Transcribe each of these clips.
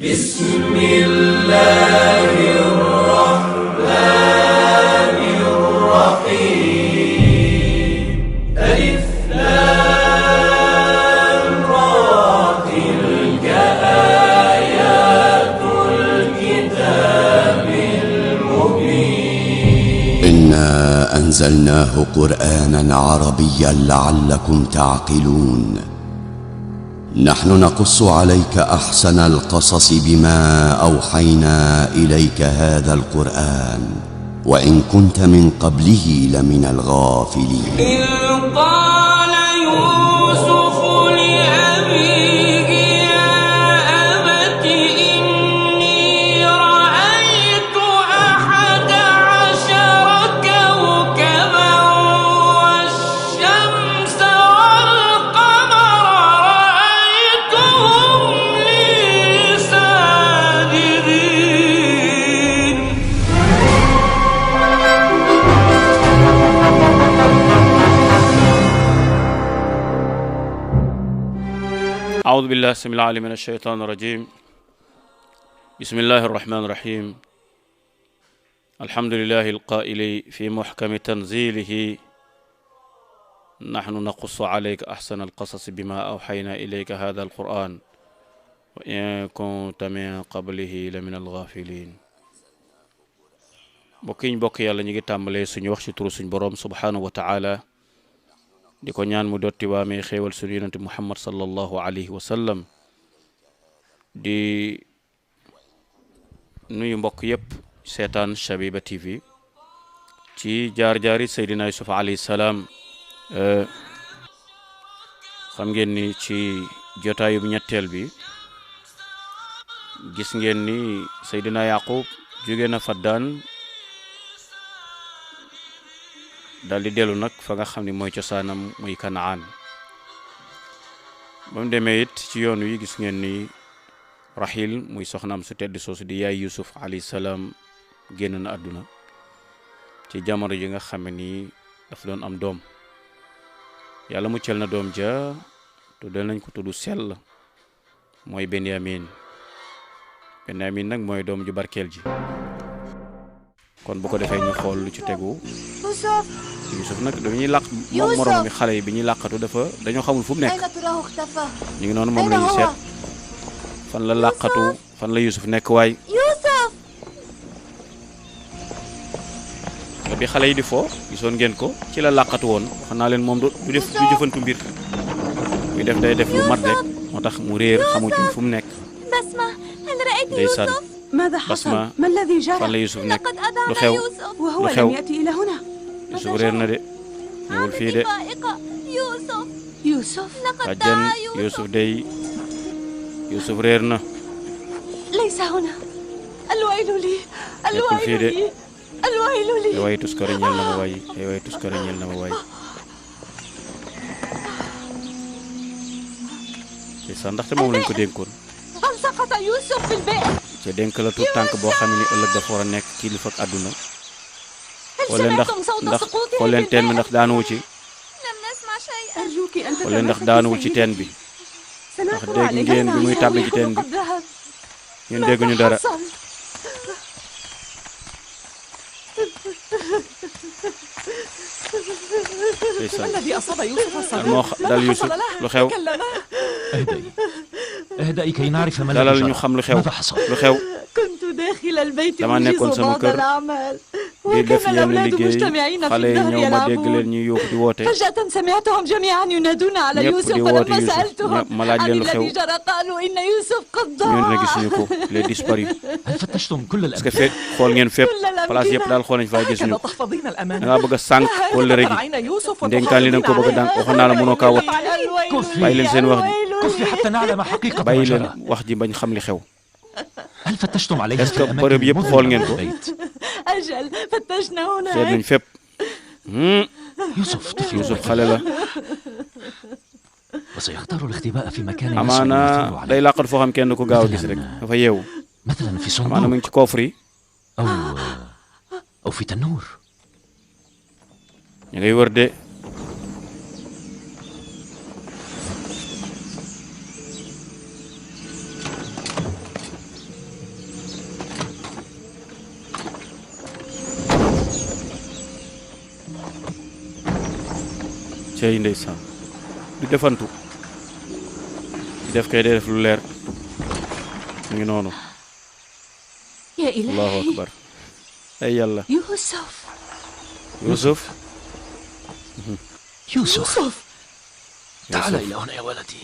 بسم الله الرحمن الرحيم ألف لام را تلك آيات الكتاب المبين إنا أنزلناه قرآنا عربيا لعلكم تعقلون نحن نقص عليك أحسن القصص بما أوحينا إليك هذا القرآن وإن كنت من قبله لمن الغافلين إذ قال يوسف لأبيه يا أبت إني رأيت 11 كوكبا والشمس والقمر رأيتهم لي ساجدين أعوذ بالله السميع العليم من الشيطان الرجيم بسم الله الرحمن الرحيم الحمد لله القائل في محكم تنزيله نحن نقص عليك أحسن القصص بما أوحينا إليك هذا القرآن وإن كنت من قبله لمن الغافلين bokk yàlla ñi ngi tàmbalee suñu wax ci turu suñu borom subhanahu wa ta'ala di ko ñaan mu dotti waamee xéewal suñu yonente muhammad sallallahu alayhi wa sallam di nuyu mbokk yépp seetaan Shabiba TV ci jaar-jaari Seydina Yusuf alayhi salaam xam ngeen ni ci jotaayub ñetteel bi gis ngeen ni Seydina Yaqub jóge na Faddaan dal di dellu nag fa nga xam ne mooy cosaanam muy Kanaan ba mu demee it ci yoon wi gis ngeen ni Rahil muy soxnaam su tedd soosu di yaay Yusuf alayhi salaam génn na àdduna ci jamono ji nga xam ni daf doon am doom yàlla muccal na doom ja tuddal nañ ko tuddu sell mooy Benyamin nag mooy doom ju barkeel ji kon bu ko defee ñu xool lu ci tegu Yusuf nag dañuy làq moom moroom mi xale yi bi ñuy làqatu dañoo xamul fu mu nekk ñu ngi noonu moom lañu seet fan la làqatu fan la Yusuf nekk waay bi xale yi di foo gisoon ngeen ko ci la làqatu woon wax naa leen moom du jëfantu mbir muy def day def lu mat rek moo tax mu réer xamuñu fu mu nekk ndeysaan Basma fan la Yusuf nekk lu xew Yusuf réer na de ñëwul fii de bàjjan Yusuf réer na nekkul fii de ay waay tuskare ñeel na ma waay ay waay tuskare ñeel na ma waay c'est ça ndaxte moom lañ ko dénkoon ca dénk la tuut tànk boo xam ne ëllëg dafa war a nekk kilifa ak àdduna xool leen teen bi ndax daanuwu ci xool leen ndax daanuwul ci teen bi ndax dégg ngeen bi muy tàbbi ci teen bi ngeen dégguñu dara moo dal Yusuf lu xew dalal ñu xam lu xew dama nekkoon sama kër di def yenn liggéey xale yi ñëw ma dégg leen ñuy yóbbu di woote ñëpp di woote Yusuf ma laaj leen lu xew ñun na gisuñu ko les disparus parce que fekk xool ngeen fépp place yëpp daal xool nañ faa gisuñu ko da ngaa bëgg a sànq kóllëre gi ndénkaan li na ko bëgg a dànk waxoon naa la mënoo kaa wat bàyyi leen seen wax ji bàyyi leen wax ji bañ xam li xew est-ce que bërëb yëpp xool ngeen ko seet nañ fépp Yusuf xale la amaana day làqat foo xam kenn ko gaaw a gis rek dafa yeewu amaana mu ngi ci coffre yi ñu ngay wër de cey ndeysaan du defantu di def kay def lu leer mu ngi noonu يا allahu إلهي akbar ay yàlla يوسف Yusuf يوسف تعال إلى هنا يا ولدي.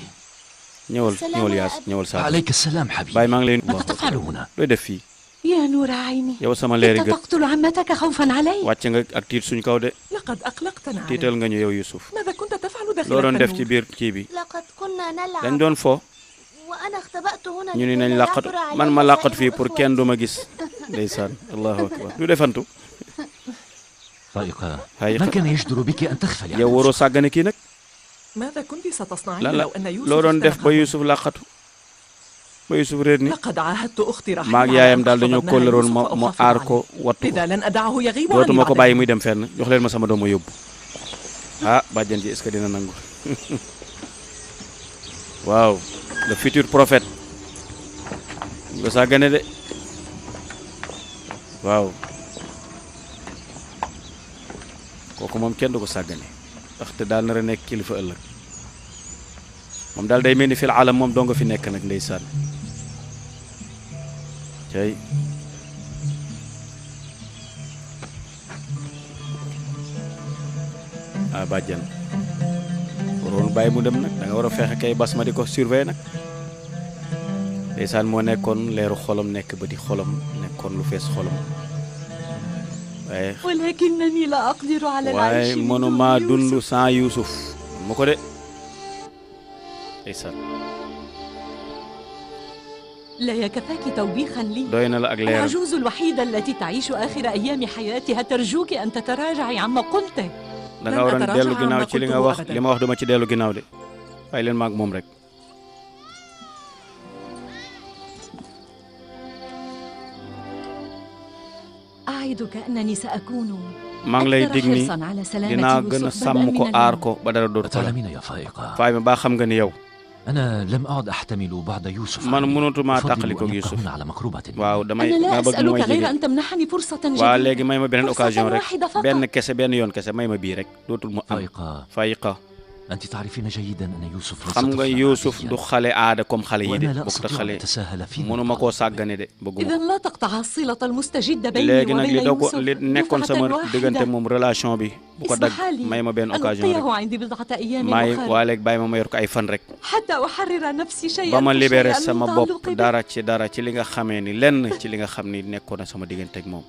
ñëwal yaas ñëwal saa عليك السلام حبيبي. baay maa ngi lay ماذا تفعل هنا؟ looy def fii يا نور عيني yow sama leeri أنت gët تقتل عمتك خوفا علي wàcc nga ak tiit suñ kaw de لقد أقلقتنا عليك. tiital nga ñu yow Yusuf ماذا كنت تفعل داخل loo doon def ci التنور؟ biir kii bi لقد كنا dañ نلعب doon fo وأنا اختبأت هنا ñu ni لكي nañ لا làqatu يعثر علي man ma làqatu fii سائر pour kenn du ma gis ndeysaan allahu akbar du defantu فائقة فائقة. ما كان يجدر بك أن تغفلي عن yow waroo يوسف. sàggane kii nag ماذا كنت ستصنعين lan la لو أن يوسف loo doon def ba اخترق؟ Yusuf làqatu ba Yusuf réer ni لقد عاهدت أختي رحيل maag على yaayam أن daal تحفظ dañoo ابنها kóllëroon يوسف ma وأخاف aar عليه. ko wattu ko لذا لن أدعه يغيب عني dootuma ko بعد bàyyi اليوم. muy dem fenn jox leen ma sama doom ma yóbbu ah bàjjan ji est-ce que dina nangu waaw le futur prophète nga sàggane de waaw kooku moom kenn du ko sàggane ndaxte daal nar a nekk kilifa ëllëg moom daal day mel ni fil alam moom doo nga fi nekk nag ndeysaan cay ah bàjjan waroon bàyyi mu dem nag da nga war a fexe kay bas ma di ko surveiller nag ndeysaan moo nekkoon leeru xolam nekk ba di xolam nekkoon lu fees xolam waaye ولكنني لا أقدر على waaye العيش mënuma بدون dund يوسف. sans Youssouf mu ko de ndeysaan لا يكفاك توبيخا لي. doy na la ak leeram العجوز الوحيدة التي تعيش آخر أيام حياتها ترجوك أن تتراجعي عما قلته. da nga waroon dellu ginnaaw ci li nga wax li ma wax duma ci dellu ginnaaw de bàyyi leen maag moom rek أعدك أنني سأكون maa ngi lay dig أكثر ni حرصا على سلامة dinaa gën a يوسف sàmm بدءا ko من aar اليوم. ko ba dara dootu ko la تعلمين يا فائقة faay ma baa xam nga ni yow أنا لم أعد أحتمل بعد يوسف man علي. mënatuma أفضل tàqali ko أن يبقى Youssouf هنا على مكروبة waaw damay أنا لا maa bëgg mu أسألك may غير jege أن تمنحني فرصة waaw جديدة. léegi may ma beneen فرصة occasion rek واحدة فقط. benn kese benn yoon kese may ma bii rek dootul mu am فائقة fayiqa أنت تعرفين جيدا أن يوسف ليس xam nga طفلاً Youssouf عادياً. du xale aada comme xale yi de وأنا لا bokkut ak أستطيع أن xale أتساهل في mënuma koo sàggane de bëgguma إذا لا تقطع الصلة المستجدة بيني léegi nag li وبين doog يوسف li nekkoon دفعة sama واحدة. diggante moom relation bi bu ko dagg اسمح لي may ma benn أن occasion أبقيه rek عندي بضعة أيام may أخرى waa léegi bàyyi ma yor ko ay fan rek حتى أحرر نفسي شيئا ba ma libéré فشيئاً sama من bopp تعلقي به. dara ci li nga xamee ni lenn ci li nga xam ni nekkoon na sama diggante ak moom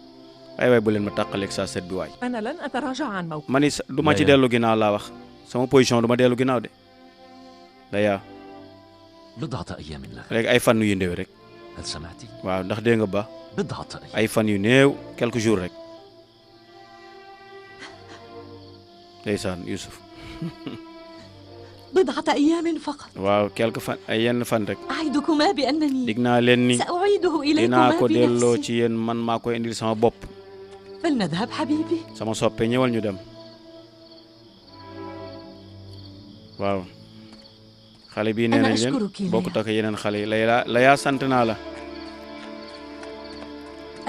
ay waay bu leen ma tàqaleeg saa set bi waay أنا لن أتراجع عن موقفي. ma ni du ma ci Daya. dellu ginnaaw laa wax sama position du ma dellu ginnaaw de Daya بضعة أيام لك. léegi ay fan yu néew rek هل سمعتي؟ waaw ndax dégg nga ba بضعة أيام. ay fan yu néew quelques jours rek ndeysaan Youssouf بضعة أيام فقط. waaw quelques fan ay yenn fan rek أعدكما بأنني dig naa leen ni سأعيده dinaa إليكما ko delloo بنفسي. ci yéen man maa koy indil sama bopp فلنذهب حبيبي. sama soppe ñëwal ñu dem waaw xale bii nee Ana nañ leen ashkuruki, Laya. bokkut ak yeneen xale yi Laya sant naa la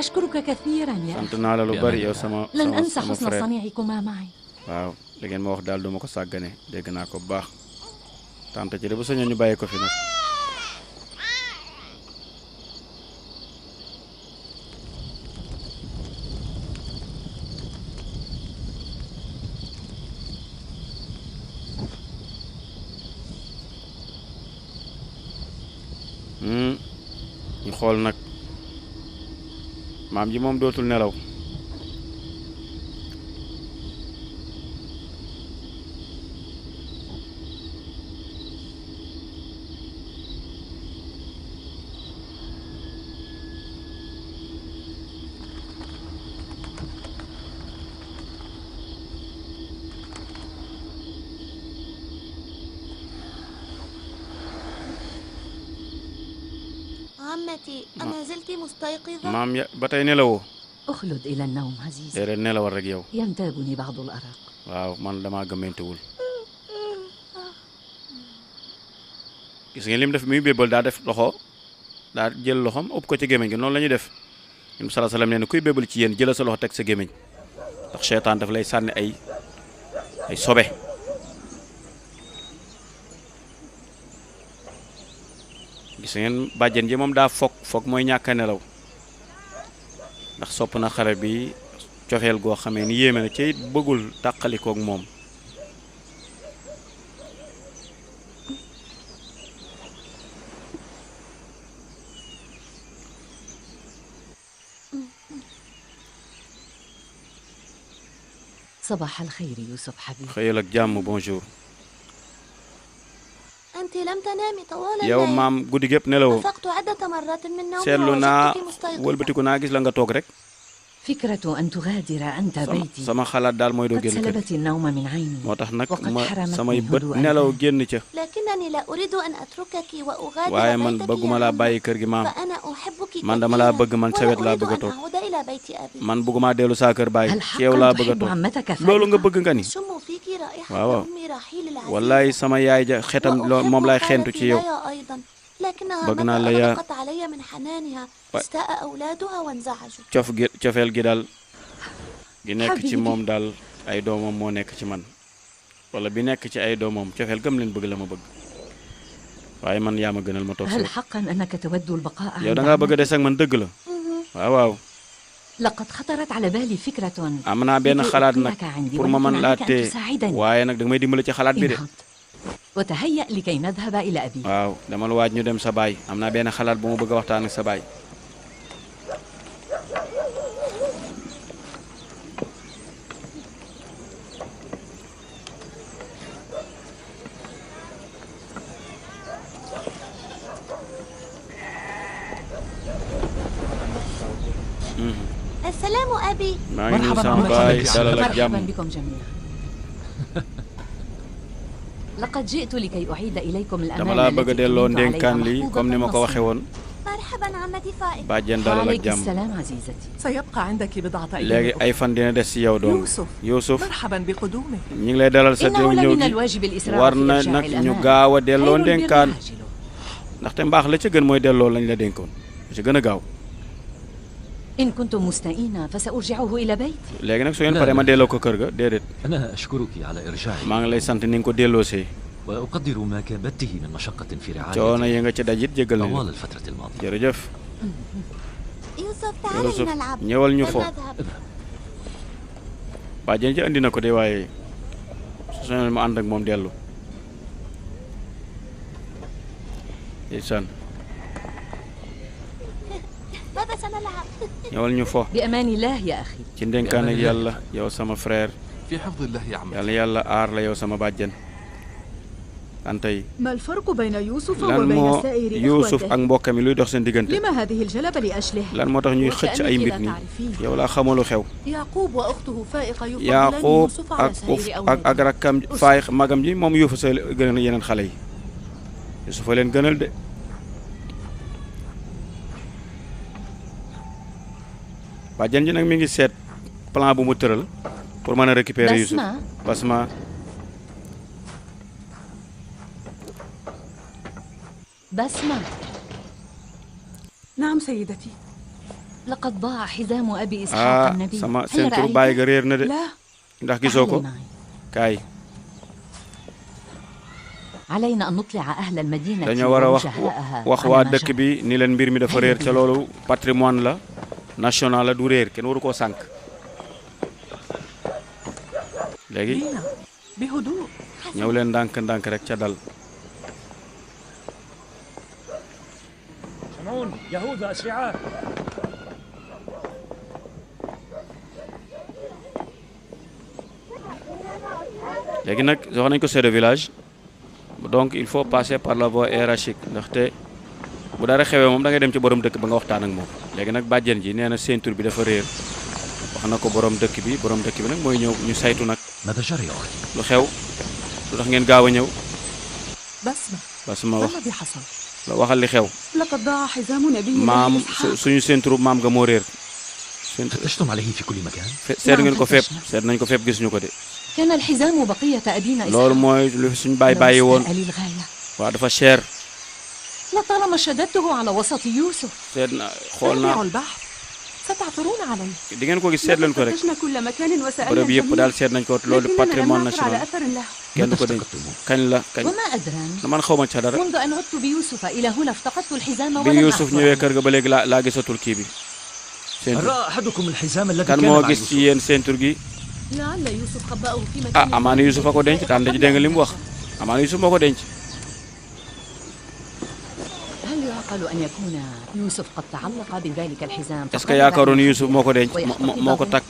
أشكرك كثيرا يا sant أخي. naa la lu يا bari أمانة. yow sama لن sama أنسى sama حسن frère صنيعكما معي. waaw li ngeen ma wax daal duma ko sàggane dégg naa ko bu baax tante ci de bu sañoon ñu bàyyi ko fi nag ñu xool nag maam ji moom dootul nelaw عمتي أما زلت مستيقظة؟ maam ya ba tey nelawoo أخلد إلى النوم عزيزي. déedéet nelawal rek yow ينتابني بعض الأرق. waaw man damaa gëmmentewul gis ngeen lim def muy bébal daa def loxo daa jël loxom ëpp ko ci gémmiñ gi noonu la ñuy def yim salaa salaam nee na kuy bébal ci yéen jëla sa loxo teg sa gémmiñ ndax seytaan daf lay sànni ay sobe gis ngeen bàjjen ji moom daa foog mooy ñàkk a nelaw ndax sopp na xale bi cofeel goo xamee ni yéeme na ci it bëggul tàqalikook moom صباح الخير يوسف حبيبي. xëyal ak jàmm bonjour. أنت لم تنامي طوال yow الليل. maam guddi gépp nelawoo أفقت عدة مرات من نومي seetlu naa ووجدتك مستيقظة. wëlbatiku naa gis la nga toog rek فكرة أن تغادر أنت بيتي sama xalaat daal mooy doo قد génn kër سلبت النوم من عيني moo tax nag وقد ma حرمتني samay bët هدوء nelaw البال. génn ca لكنني لا أريد أن أتركك وأغادر waaye man بيتك bëgguma يا laa أمي. bàyyi kër gi maam فأنا أحبك man dama laa كثيراً bëgg man sawet laa ولا bëgg a أريد أن toog أعود إلى بيت أبي. man bëgguma dellu saa kër baay هل ci yow حقا laa bëgg a تحب toog عمتك loolu nga فاطمة؟ bëgg nga ni أشم فيك رائحة واو. أمي رحيل العزيز. wallaay sama yaay ja xetam moom laay xentu ci yow ليا أيضا لكنها bëgg naa متى la yaa أغلقت علي من حنانها استاء أولادها وانزعجوا. cofeel gi daal gi nekk ci Habibi. moom daal ay doomam moo nekk ci man wala bi nekk ci ay doomam cofeel gëm leen bëgg la ma bëgg waaye man yaa ma gënal ma toog هل si حقا أنك تود البقاء yow عند da ngaa bëgg a عمتك؟ des ak man dëgg la waaw waaw لقد خطرت على بالي فكرة am naa benn لكي xalaat nag أبقيك عندي pour ma mën ولكن laa عليك أن téye تساعدني. waaye nag da nga may dimbali ci xalaat bi de انهض وتهيأ لكي نذهب إلى أبي. waaw damal waaj ñu dem sa baay am naa benn xalaat bu ma bëgg a waxtaan ak sa baay السلام أبي. maa ngi nuyu مرحبا sama عمتي. baay dalal ak مرحبا jàmm بكم جميعا. لقد جئت لكي أعيد إليكم dama الأمانة laa bëgg a التي delloo كنت عليها ndénkaan li محفوظة comme ni ma ko نصيبا. waxee woon مرحبا عمتي فائق. bàjjen dalal ak وعليك jàmm السلام عزيزتي. سيبقى عندك بضعة léegi أيام. ay fan dina des ci yow donc يوسف Youssouf مرحبا بقدومك. ñu ngi lay dalal sa إنه ñëw لمن gi الواجب الإسراع war في na إرجاع nag ñu الأمان. gaaw a delloo خير البر ndénkaan عاجله. ndaxte mbaax la ca gën mooy delloo lañ la dénkoon la ca gën a gaaw إن كنتم مستائين فسأرجعه إلى بيتي. léegi nag su ngeen paree ma delloo ko kër ga déedéet أنا أشكرك على إرجاعي maa ngi lay sant ni nga ko delloosee وأقدر ما كابدته من مشقة في coono رعايتي yi nga ci dajit jéggal nañ طوال la الفترة الماضية. jërëjëf يوسف تعال Youssouf لنلعب. ñëwal ñu fo فلنذهب. bàjjen ci andi na ko de waaye su soñoon mu ànd ak moom dellu ndeysaan ماذا سنلعب؟ ñëwal ñu fo بأمان الله يا أخي. ci ndénkaan ak yàlla yow sama frère في حفظ الله يا عمتي. yàlla yàlla aar la yow sama bàjjen antay ما الفرق بين يوسف lan وبين moo سائر Youssouf ak إخوته؟ mbokkam yi luy dox seen diggante لما هذه الجلبة لأجله؟ lan moo tax ñuy xëcc ay mbir nii yow laa xamalu xew يعقوب وأخته فائقة يفضلان Yaaqub يوسف على ak سائر ak أولاده. rakkam faay magam ji moom Yuusufa gënal yeneen xale yi Yuusufa leen gënal de bàjjen ji nag mi ngi seet plan bu mu tëral pour mën a récupérer Youssouf بسمة Basma بسمة نعم سيدتي. لقد ضاع حزام أبي إسحاق النبي. sama هل seen turu رأيت؟ baay ga réer na de لا ndax gisoo ko تعالي معي. kaay علينا أن نطلع أهل المدينة dañoo war a ووجهاءها wax على waa ما dëkk جرى. bi ni leen mbir mi dafa réer ca loolu patrimoine la national la du réer kenn waru koo sànq léegi لينا بهدوء. ñëw leen ndànk-ndànk rek ca dal شمعون يهوذا أسرعاء. léegi nag wax nañ ko chef de village donc il faut passer par la voie hiérarchique ndaxte bu dara xewee moom da ngay dem ci borom dëkk ba nga waxtaan ak moom léegi nag bàjjen ji nee na ceinture bi dafa réer wax na ko borom dëkk bi nag mooy ñëw ñu saytu nag ماذا جرى يا أختي؟ lu xew lu tax ngeen gaaw a ñëw بسمة Basma ما wax الذي حصل؟ waxal li xew لقد ضاع حزام نبينا maam إسحاق. suñu ceinture maam nga moo réer فتشتم عليه في كل مكان؟ seet ngeen ko fépp فتشنا. seet nañ ko fépp gisuñu ko de كان الحزام بقية أبينا loolu إسحاق. mooy lu suñu baay لو bàyyi woon استاء لي الغاية waaw dafa cher لطالما شددته على وسط يوسف. seet na xool سنبيع naa البحث. ستعثرون عليه. di ngeen ko gis seet leen ko rek فتشنا كل مكان وسألنا bërëb yëpp daal الجميع seet nañ ko loolu لكننا لم patrimoine نعثر على national أثر له. kenn ko denc kañ la kañ وما أدران man xaw ma ca dara منذ أن عدت بيوسف إلى هنا افتقدت الحزام bi ولم Yuusuf أحصل ñëwee kër ga ba léegi laa gisatul kii bi ceinture رأى أحدكم الحزام الذي kan كان moo مع gis ci يوسف yéen ceinture gi لعل يوسف خبأه في ah مكان amaana Yuusuf a ko denc tànn ji dégg nga li mu wax amaana Yuusuf moo ko denc هل يعقل أن يكون يوسف قد تعلق بذلك الحزام est-ce que yaakaaroon Yuusuf moo ko denc moo ko takk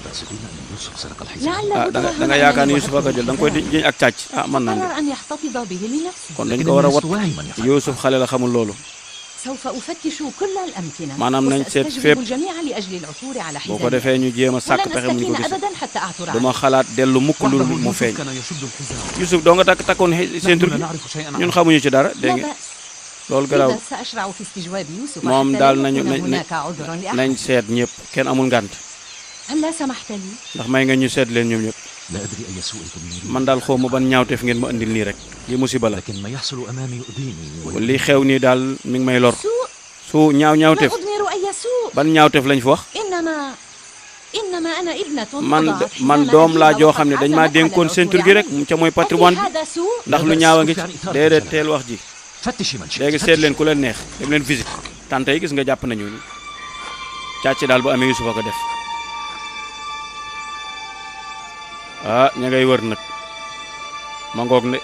تقصدون أن يوسف سرق الحزام؟ لعله da nga yaakaar ne Yuusuf a ko jël da nga koy jiñ ak càcc ah mën naa قرر أن يحتفظ به لنفسه kon dañ ko war a wat Yuusuf xale la xamul loolu سوف أفتش كل الأمكنة maanaam nañ seet وسأستجلب fépp الجميع لأجل العثور على boo ko حزام defee ñu jéem a sàkk ولن pexe mu ñu ko أستكين gis أبدا حتى أعثر duma عليه xalaat dellu mukk lu وحده mu يوسف feeñ كان يشد الحزام. Yuusuf doo nga takkoon ceinture لا gi نعرف شيئا ñun عنه. xamuñu ci dara لا dégg nga بأس loolu garaaw إذا سأشرع في استجواب يوسف moom حتى daal لا nañu يكون هناك عذر nañ لأحد seet ñëpp kenn amul ngànt هل لا سمحت لي؟ ndax may nga ñu seet leen ñoom ñëpp لا أدري أي سوء تدمير، man daal xaw ma ban ñaawteef ngeen ma indil nii rek li musiba la لكن ما يحصل أمامي يؤذيني li xew nii daal mi ngi may lor سوء su ñaawteef لا أضمر أي سوء ban ñaawteef lañ fi wax إنما أنا ابنة man doom laa joo xam ne dañ maa dénkoon ceinture gi rek mu ca mooy patrimoine bi هذا سوء ndax lu ñaaw a ngi ci déedéet teel wax ji فتشي من شئت. léegi seet leen ku leen neex dem leen visite tante yi gis nga jàpp nañu ni càcc daal bu amee Yuusuf a ko def ah ña ngay wër nag ma ngoog ne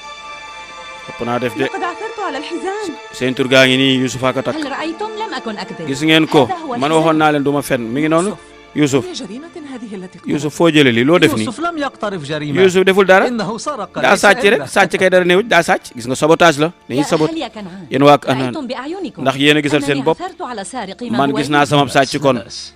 ëpp naa def de لقد عثرت على الحزام. ceinture gaa ngi nii Yuusuf a ko takk هل رأيتم لم أكن أكذب gis ngeen ko هذا هو man الحزام. waxoon naa leen du ma fen mi ngi noonu Yuusuf أي جريمة هذه التي اقترفت؟ Yuusuf foo jëlee lii loo def nii يوسف لم يقترف جريمة. Yuusuf deful dara إنه سرق daa ليس sàcc rek إلا. sàcc kay dara néewut daa sàcc gis nga sabotage la dañuy sabot هل يا كنعان yéen waa Kanaan رأيتم بأعينكم ndax yéen a gisal seen أنني bopp عثرت على سارق ما man هو gis naa sama sàcc kon لا بأس.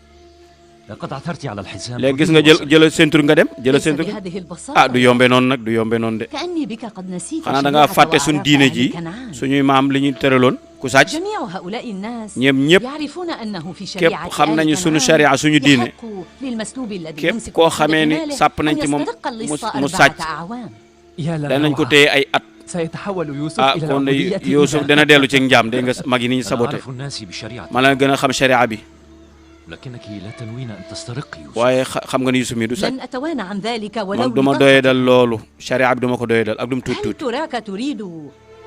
لقد عثرت على الحزام. léegi gis nga jëlal ceinture nga dem jëlal ليس ceinture بهذه البساطة ah du yombe noonu nag du yombe noonu de كأني بك قد نسيت xanaa da ngaa شريعة fàtte suñ وأعراف diine أهل ji كنعان. suñuy maam li ñu tëraloon ku sàcc جميع هؤلاء الناس ñoom ñëpp يعرفون أنه في képp شريعة xam آل nañu suñu كنعان sharia suñu diine يحق للمسلوب الذي képp يمسك koo بحدث xamee ni ماله sàpp nañ أن ci moom يسترق اللص mu 4 sàcc أعوام يا danañ ko للروعة. téye ay at سيتحول يوسف ah إلى kon العبودية de Yuusuf إذا. dana dellu ci njaam dégg nga mag yi ni ñu أنا saboté أعرف الناس بشريعة، ma la gën a xam sharia bi لكنك لا تنوين أن تسترقي يوسف. waaye xam nga ni Yuusuf mi du sàcc لن أتوانى عن ذلك ولو man du ma بطرف. doyedal loolu sharia bi du ma ko doyedal ak du mu tuut هل tuut تراك تريد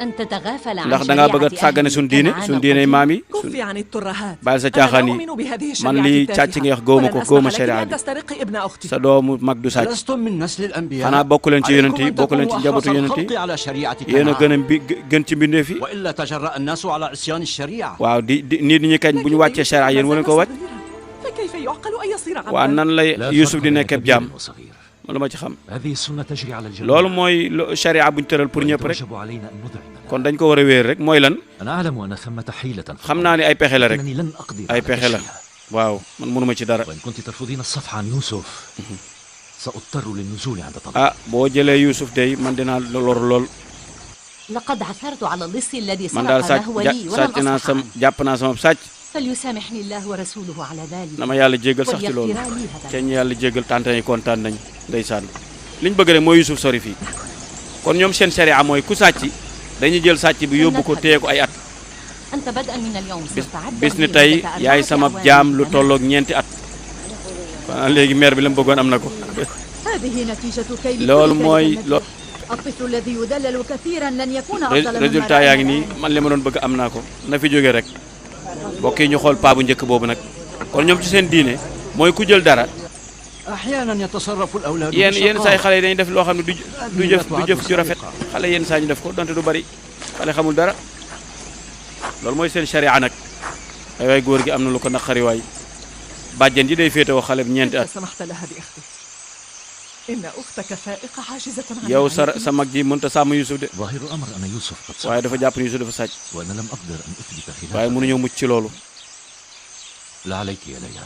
أن تتغافل عن ndax da ngaa bëgg a شريعة sàggane أهل suñ diine كنعان suñ diine القديم؟ maam yi كفي عن الترهات. bàyyi sa أنا caaxaan لا yi أؤمن بهذه man الشريعة lii التافهة. càcc nga wax góoma ko ولن góoma أسمح لك sharia أن bi تسترقي ابن أختي. sa doomu mag du sàcc لستم من نسل الأنبياء xanaa bokk leen ci yonent yi عليكم أن bokk leen ci تكونوا njabootu أحرص yonent yi الخلق على شريعة yéen a gën كنعان a gën ci mbindeef yi وإلا تجرأ الناس على عصيان الشريعة. waaw di nit ñi kañ bu ñu wàccee sharia yéen wala ko wàcc فكيف يعقل أن يصير waaw عبدا؟ nan lay لا Yuusuf فرق di بين nekk ab كبير jaam وصغير. lu ma ci xam هذه السنة تجري على الجميع. loolu mooy sharia buñ tëral pour ñëpp rek ويجب علينا أن ندعم. kon dañ ko war a wéer rek mooy lan أنا أعلم أن ثمة حيلة. xam naa ne ay pexe la rek لكنني لن أقدر ay على pexe la كشفها. waaw man mënuma ci dara وإن كنت ترفضين الصفح عن يوسف سأضطر للنزول عند طلب. ah boo jëlee Yuusuf day man dinaa lor lool لقد عثرت على اللص الذي man سرق daal sàcc ما هو لي ولم sàcc naa أصفح sam عنه jàpp naa sama sàcc فليسامحني الله ورسوله على ذلك na ma yàlla jéggal sax ci loolu وليغفرا لي هذا te ñu yàlla jéggal tante yi kontaan nañ ndeysaan liñ bëgg rek mooy Yuusuf sori fii kon ñoom seen sharia mooy ku sàcc dañuy jël sàcc bi yóbbu ko téye ko ay at أنت بدءا من اليوم صرت عبدا bis ni لي tey مدة yaay 4 sama أعوام jaam lu أنا. tolloog ñeenti at kon léegi maire bi la mu bëggoon am na ko هذه نتيجة كيد loolu كل mooy كلمة. lo الطفل الذي يدلل كثيرا لن يكون أفضل مما résultat yaa ngi رأينا nii الآن. man li ma doon bëgg am naa ko na fi jógee rek mbokk yi ñu xool paa bu njëkk boobu nag kon ñoom ci seen diine mooy ku jël dara أحيانا يتصرف الأولاد yenn saa yi بشقاوة. xale yi dañuy def loo xam ne du jëf ju rafet xale yenn saa ñu def ko donte du bari xale xamul dara loolu mooy seen sharia nag ay waay góor gi am na lu ko naqari waay bàjjen ji day féetewoo xale bi ñeenti at كيف سمحت لها بأختي؟ إن أختك فائقة عاجزة عن yow الرعاية. sa mag ji mënta sàmm Yuusuf de ظاهر الأمر أن يوسف قد سرق waaye dafa jàpp ne Yuusuf dafa sàcc وأنا لم أقدر أن أثبت waaye خلافه. mënuñoo mucc ci loolu لا عليك يا ليلى،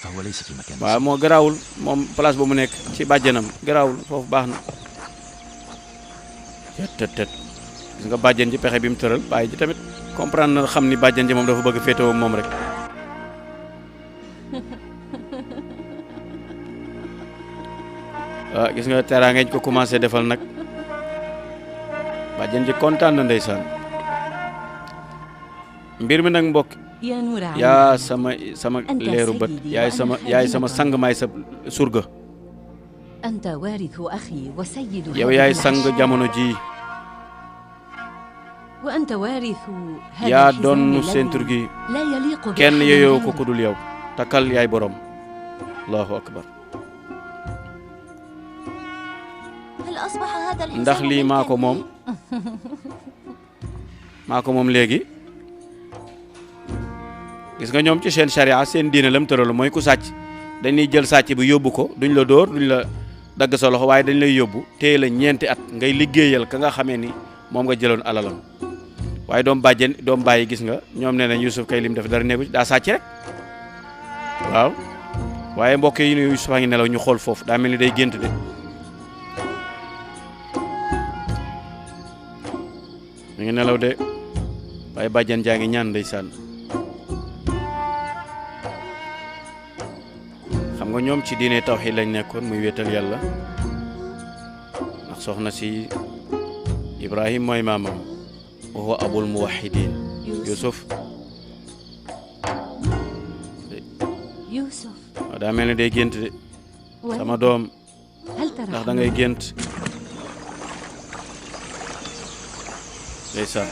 فهو ليس في مكان. waaye moo garaawul moom place ba mu nekk ci bàjjenam garaawul foofu baax na tet gis nga bàjjen ji pexe bi mu tëral bàyyi ji tamit comprendre na xam ni bàjjen ji moom dafa bëgg féetewoo moom rek ah gis nga teraa ngeen ko commencé defal nag bàjjen ji kontaan na ndeysaan mbir mi nag mbokk يا نور عيني yaa sama leeru bët yaay sama sang maay sa surga أنت وارث أخي وسيد yow هذه yaay sang العشيرة. jamono ji وأنت وارث هذا yaa الحزام doon الذي ceinture gi لا يليق kenn بأحد yeyoo ko غيرك. kudul yow takkal yaay borom allahu akbar هل أصبح هذا الحزام ndax lii maa ko ملكاً moom لي؟ maa ko moom léegi gis nga ñoom ci seen charia seen diine lam tëral mooy ku sàcc dañuy jël sàcc bi yóbbu ko duñ la dóor duñ la dagg sa loxo waaye dañ lay yóbbu téye la ñeenti at ngay liggéeyal ka nga xamee ni moom nga jëloon alalam waaye doom bàyyi gis nga ñoom nee nañ Yusuf kay lim def dara nekku ci daa sàcc rek waaw waaye mbokk yi ni Yusuf a ngi nelaw ñu xool foofu daa mel ni day gént de ñu ngi nelaw de waaye bàjjan jaa ngi ñaan ndeysaan xam nga ñoom ci diine tawhid lañ nekkoon muy wéetal yàlla ndax soxna si Ibrahim mooy maamam wa huwa abul muwahhidin Yusuf يوسف waaw daa mel ni day gént de sama doom هل ترى ndax da ngay gént ndeysaan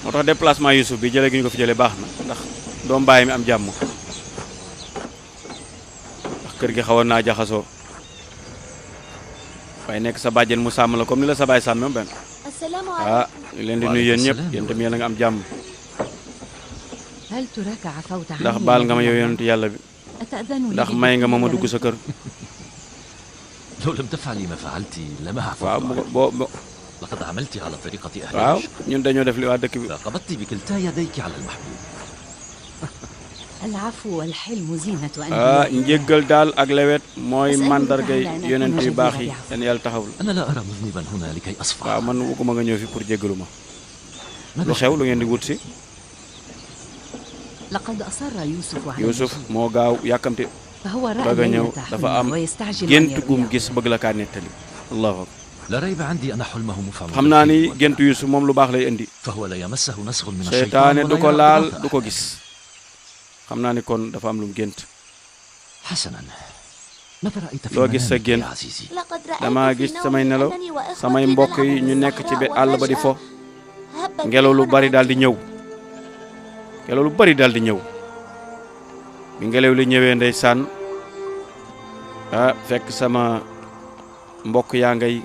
moo tax déplacement Youssouf bi jëlee gi ñu ko fi jëlee baax na ndax doom bàyyi mi am jàmm ndax kër gi xawoon naa jaxasoo waaye nekk sa bàjjen mu sàmm la comme ni la sa baay sàmm benn السلام ah عليكم. ñu leen di nuyu yéen ñëpp yéen tamit yéen a nga am jàmm هل تراك عفوت عني ndax baal nga ma yow yonent yàlla bi أتأذن لي ndax may nga ma ma dugg بدخول sa kër لو لم تفعلي ما فعلت لما عفوت waaw عنك. boo لقد عملت على طريقة أهل waaw العشق. ñun dañoo def li waa dëkk bi فقبضت بكلتا يديك على المحبوب. العفو والحلم زينة ah أنبياء njéggal daal ak lewet mooy أسألك mandargay تعالى أن yonent أكون yu baax yi جديرا بعفو. yan yàlla taxawul أنا لا أرى مذنبا هنا لكي أصفح. waaw man bëgguma nga ñëw fi pour jéggalu ma ماذا lu xew lu ngeen di wut si لقد أصر يوسف على Youssouf المجيء. moo gaaw yàkkamte فهو رأى bëgg a ñëw ليلة dafa حلم am ويستعجل أن gént gum يرويه. gis bëgg la kaa nettali allahu akbar لا ريب عندي أن حلمه مفعم xam naa ni بالخير gént Youssouf moom lu baax lay indi فهو لا يمسه نسغ من seytaane الشيطان du ولا ko يرى laal إضافة. du ko gis xam naa ni kon dafa am lu mu gént حسنا ماذا رأيت في loo gis sa منامك gént يا عزيزي؟ لقد رأيت damaa في gis نومي samay nelaw أنني وإخوتي samay mbokk yi نلعب ñu في nekk ci bi الصحراء àll ba di fo وفجأة هب ngelaw lu ريح bari daal di عاتية. ñëw ngelaw lu bari daal di ñëw bi ngelaw li ñëwee ndeysaan ah fekk sama mbokk yaa ngay